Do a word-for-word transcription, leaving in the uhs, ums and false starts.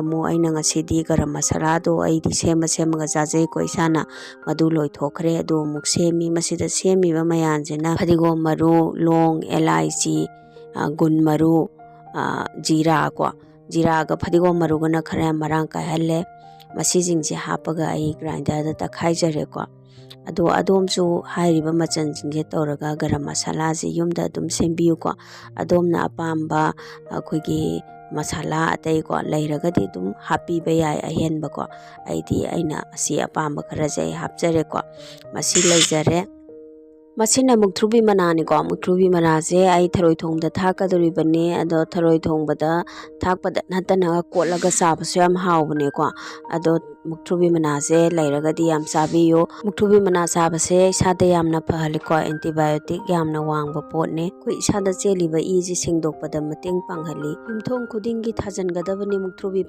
ꯑꯃꯨꯛ ꯑꯩꯅ ꯉꯁꯤꯗꯤ ꯒꯔꯝ ꯃꯁꯥꯂꯥꯗꯣ ꯑꯩꯗꯤ ꯁꯦꯝꯃ ꯁꯦꯝꯃꯒ ꯆꯥꯖꯩꯀꯣ ꯏꯁꯥꯅ꯫ ꯃꯗꯨ ꯂꯣꯏꯊꯣꯛꯈ꯭ꯔꯦ꯫ ꯑꯗꯨ ꯑꯃꯨꯛ ꯁꯦꯝꯃꯤ꯫ ꯃꯁꯤꯗ ꯁꯦꯝꯃꯤꯕ ꯃꯌꯥꯝꯁꯤꯅ ꯐꯗꯤꯒꯣꯝ ꯃꯔꯨ, ꯂꯣꯡ, ꯑꯦꯂꯥꯏꯆꯤ, ꯑ, ꯒꯨꯟ ꯃꯔꯨ, ꯑ, ꯖꯤꯔꯥ ꯀꯣ꯫ ꯖꯤꯔꯥꯒ ꯐꯗꯤꯒꯣꯝ ꯃꯔꯨꯒꯅ ꯈꯔ ꯌꯥꯝ ꯃꯔꯥꯡ ꯀꯥꯏꯍꯜꯂꯦ꯫ ꯃꯁꯤꯁꯤꯡꯁꯦ ꯍꯥꯞꯄꯒ ꯑꯩ ꯒ꯭ꯔꯥꯏꯟꯗꯔꯗ ꯇꯛꯈꯥꯏꯖꯔꯦꯀꯣ꯫ ꯑꯗꯣ ꯑꯗꯣꯝꯁꯨ ꯍꯥꯏꯔꯤꯕ ꯃꯆꯜꯁꯤꯡꯁꯦ ꯇꯧꯔꯒ ꯒꯔꯝ ꯃꯁꯥꯂꯥꯁꯦ ꯌꯨꯝꯗ ꯑꯗꯨꯝ ꯁꯦꯝꯕꯤꯌꯨꯀꯣ꯫ ꯑꯗꯣꯝꯅ ꯑꯄꯥꯝꯕ ꯑꯩꯈꯣꯏꯒꯤ ꯃꯁꯥꯂꯥ ꯑꯇꯩꯀꯣ ꯂꯩꯔꯒꯗꯤ ꯑꯗꯨꯝ ꯍꯥꯞꯄꯤꯕ ꯌꯥꯏ ꯑꯍꯦꯟꯕꯀꯣ꯫ ꯑꯩꯗꯤ ꯑꯩꯅ ꯑꯁꯤ ꯑꯄꯥꯝꯕ ꯈꯔꯁꯦ ꯑꯩ ꯍꯥꯞꯆꯔꯦꯀꯣ꯫ ꯃꯁꯤ ꯂꯩꯖꯔꯦ꯫ ꯃꯁꯤꯅ ꯃꯨꯛꯊ꯭ꯔꯨꯕꯤ ꯃꯅꯥꯅꯤꯀꯣ꯫ ꯃꯨꯛꯊ꯭ꯔꯨꯕꯤ ꯃꯅꯥꯁꯦ ꯑꯩ ꯊꯔꯣꯏ ꯊꯣꯡꯕꯗ ꯊꯥꯛꯀꯗꯧꯔꯤꯕꯅꯦ꯫ ꯑꯗꯣ ꯊꯔꯣꯏ ꯊꯣꯡꯕꯗ ꯊꯥꯛꯄꯗ ꯅꯠꯇꯅ ꯀꯣꯠꯂꯒ ꯆꯥꯕꯁꯨ ꯌꯥꯝ ꯍꯥꯎꯕꯅꯦꯀꯣ꯫ ꯑꯗꯣ ꯃꯨꯛꯊ꯭ꯔꯨꯕꯤ ꯃꯅꯥꯁꯦ ꯂꯩꯔꯒꯗꯤ ꯌꯥꯝ ꯆꯥꯕꯤꯌꯨ꯫ ꯃꯨꯛꯊ꯭ꯔꯨꯕꯤ ꯃꯅꯥ ꯆꯥꯕꯁꯦ ꯏꯁꯥꯗ ꯌꯥꯝꯅ ꯐꯍꯜꯂꯤꯀꯣ꯫ ꯑꯦꯟꯇꯤꯕꯥꯏꯑꯣꯇꯤꯛ ꯌꯥꯝꯅ ꯋꯥꯡꯕ ꯄꯣꯠꯅꯤ꯫ ꯑꯩꯈꯣꯏ ꯏꯁꯥꯗ ꯆꯦꯜꯂꯤꯕ ꯏꯁꯤ ꯁꯦꯡꯗꯣꯛꯄꯗ ꯃꯇꯦꯡ ꯄꯥꯡꯍꯜꯂꯤ꯫ ꯌꯨꯝꯊꯣꯡ ꯈꯨꯗꯤꯡꯒꯤ ꯊꯥꯖꯤꯟꯒꯗꯕꯅꯤ ꯃꯨꯛꯊ꯭ꯔꯨꯕꯤ